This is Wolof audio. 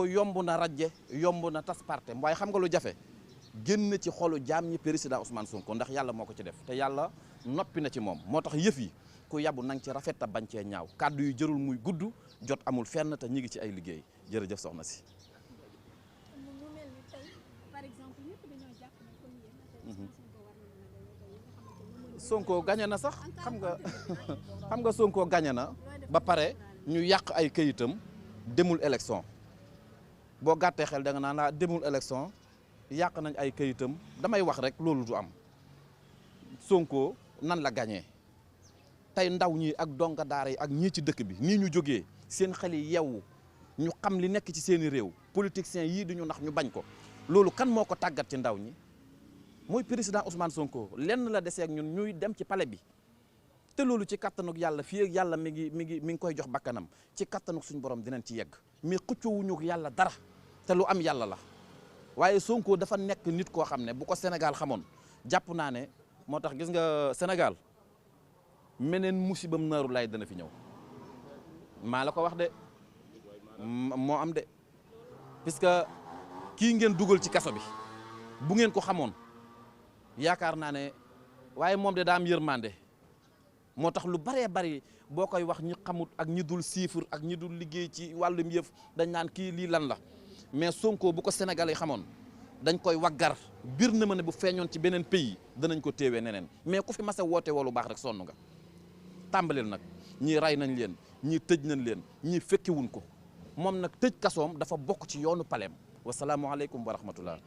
yomb na rajje yomb na tas parte waaye xam nga lu jafe génn ci xolu jaam ñi président Ousmane Sonko ndax yàlla moo ko ci def te yàlla noppi na ci moom moo tax yëf yi ku yabu nang ci rafet ta bañ cee ñaaw kàddu yu jërul muy gudd jot amul fenn te ñi ngi ci ay liggéey jërëjëf soxna si. Sonko gañe na sax xam nga Sonko gañe na ba pare ñu yàq ay këyitam demul élection boo gàttee xel da nga naan laa demul élection yàq nañ ay këyitam damay wax rek loolu du am Sonko nan la gañee tey ndaw ñi ak donga daara yi ak ñii ci dëkk bi nii ñu jógee seen xel yi yeewu ñu xam li nekk ci seeni réew politiciens yii di ñu nax ñu bañ ko loolu kan moo ko tàggat ci ndaw ñi mooy président Ousmane Sonko lenn la desee ak ñun ñuy dem ci palais bi te loolu ci kattanuk yàlla fii ak yàlla mi ngi koy jox bakkanam ci kattanuk suñu borom dinañ ci yegg mais xëccoowuñu yàlla dara te lu am yàlla la waaye Sonko dafa nekk nit koo xam ne bu ko Sénégal xamoon jàpp naa ne moo tax gis nga Sénégal meneen musibam naaru laay dana fi ñëw maa la ko wax de moo am de puisque kii ngeen dugal ci kaso bi bu ngeen ko xamoon yaakaar naa ne waaye moom de daa am yërmande moo tax lu baree bari boo koy wax ñi xamut ak ñi dul siifur ak ñi dul liggéey ci wàllum yëf dañ naan kii lii lan la mais Sonko bu ko Sénégal yi xamoon dañ koy waggar bir na ma ne bu feeñoon ci beneen pays danañ ko téewee neneen mais ku fi mas a woote woo lu baax rek sonn nga tàmbalil nag ñii rey nañ leen ñii tëj nañ leen ñii fekkiwuñ ko moom nag tëj kasoom dafa bokk ci yoonu paleem wasalaamualeykum wa rahmatullah